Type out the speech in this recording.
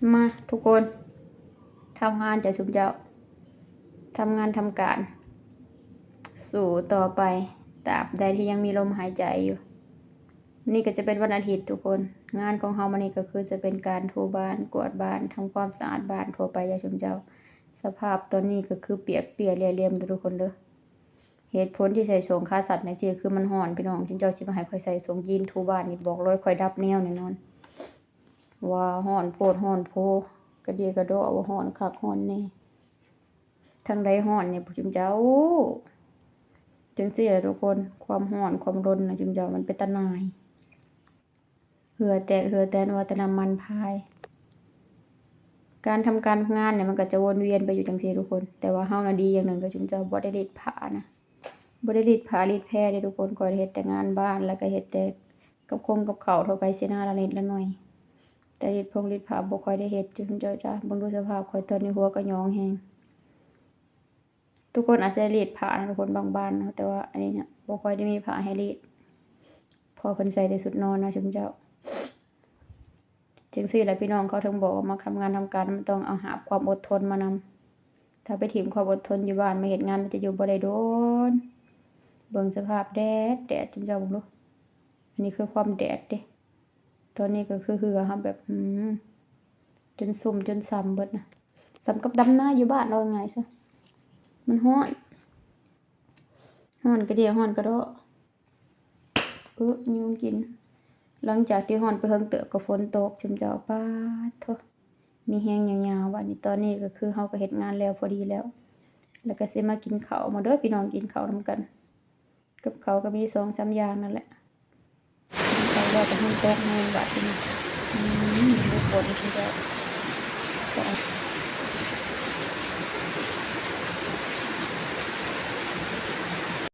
ມາທຸກຄົນ ທຳງານເຈົ້າ ຊຸມເຈົ້າ ທຳງານທຳການ ສູ້ຕໍ່ໄປ ຕາບໃດທີ່ຍັງມີລົມຫາຍໃຈຢູ່. ນີ້ກໍຈະເປັນວັນອາທິດທຸກຄົນ ງານຂອງເຮົາມື້ນີ້ກໍຄືຈະເປັນການຖູບ້ານ ກວາດບ້ານ ທຳຄວາມສະອາດບ້ານທົ່ວໄປເຈົ້າ ຊຸມເຈົ້າ. ສະພາບຕອນນີ້ກໍຄືປຽກເປຍເລະເລມເດີ້ທຸກຄົນເດີ້. ເຫດຜົນທີ່ໃສ່ສົ້ງຂາສັ້ນຈັ່ງຊີ້ຄືມັນຮ້ອນພີ່ນ້ອງ ຈຸມເຈົ້າຊິມາໃຫ້ຂ້ອຍໃສ່ສົ້ງຢີນຖູບ້ານນີ້ ບອກເລີຍຂ້ອຍດັບແນວແນ່ນອນ ວ່າຮ້ອນໂພດຮ້ອນໂພ ກະເດຍກະດໍ້ ວ່າຮ້ອນຄັກຮ້ອນແນ່ ທາງໃດຮ້ອນແນ່ພຸ້ນ ຈຸມເຈົ້າ. ຈັ່ງຊີ້ລະທຸກຄົນ ຄວາມຮ້ອນຄວາມລົນນະ ຈຸມເຈົ້າ ມັນເປັນຕາໜ່າຍ ເຫື່ອແຕກເຫື່ອແຕນ ວ່າແຕ່ນ້ຳມັນພາຍ. ການທຳການງານນີ້ມັນກໍຈະວົນວຽນໄປຢູ່ຈັ່ງຊີ້ທຸກຄົນ ແຕ່ວ່າເຮົານະດີຢ່າງໜຶ່ງເດີ້ ຈຸມເຈົ້າ ບໍ່ໄດ້ລີດຜ້ານະ ບໍ່ໄດ້ລີດຜ້າລີດແພເດີ້ທຸກຄົນ. ຂ້ອຍເຮັດແຕ່ງານບ້ານ ແລ້ວກໍເຮັດແຕ່ກັບຄົງກັບເຂົ້າທົ່ວໄປຊີ້ນະ ລະນິດລະໜ້ອຍ ແຕ່ລີດພົງລີດຜ້າບໍ່ຄ່ອຍໄດ້ເຮັດ ຈຸມເຈົ້າຈ້າ. ເບິ່ງດູສະພາບຂ້ອຍຕອນນີ້ ຫົວກະຫຍອງແຮງ. ທຸກຄົນອາດຈະໄດ້ລີດຜ້ານະທຸກຄົນ ບາງບ້ານເນາະ ແຕ່ວ່າອັນນີ້ນະ ບໍ່ຄ່ອຍໄດ້ມີຜ້າໃຫ້ລີດ ເພາະເພິ່ນໃສ່ແຕ່ຊຸດນອນນະ ຊຸມເຈົ້າ. ຈັ່ງຊີ້ລະພີ່ນ້ອງ ເຂົາເຖິງບອກວ່າ ມັກທຳງານທຳການ ມັນຕ້ອງເອົາຫາບຄວາມອົດທົນມານຳ. ຖ້າໄປຖິ້ມຄວາມອົດທົນຢູ່ບ້ານມາເຮັດງານ ມັນຈະຢູ່ບໍ່ໄດ້ດົນ. ເບິ່ງສະພາບແດດ ແດດ ຈຸມເຈົ້າເບິ່ງດູ ອັນນີ້ຄືຄວາມແດດເດ້. ຕອນນີ້ກໍຄືເຫື່ອເຮົາແບບ ອືມ ຈົນຊຸ່ມຈົນຊ່ຳເບິດນະ ສ່ຳກັບດຳນາຢູ່ບ້ານ ເວົ້າງ່າຍຊະ. ມັນຮ້ອນ ຮ້ອນກະເດຍ ຮ້ອນກະເດາະ ເອີ ຍຸງກິນ. ຫຼັງຈາກທີ່ຮ້ອນໄປເຫິງເຕີບ ກໍຝົນຕົກ ຊຸມເຈົ້າ ປາດໂທ້ ມີແຮງຍາວໆ. ບາດນີ້ຕອນນີ້ກໍຄືເຮົາກໍເຮັດງານແລ້ວພໍດີແລ້ວ ແລ້ວກໍຊິມາກິນເຂົ້າ. ມາເດີ້ພີ່ນ້ອງ ກິນເຂົ້ານຳກັນ. ກັບເຂົ້າກໍມີສອງສາມຢ່າງນັ້ນແຫຼະ. ກິນເຂົ້າແລ້ວກໍເຮົາຕົກແຮງບາດນີ້ ອືມ ມັນບໍ່ປົນຄືແລ້ວ.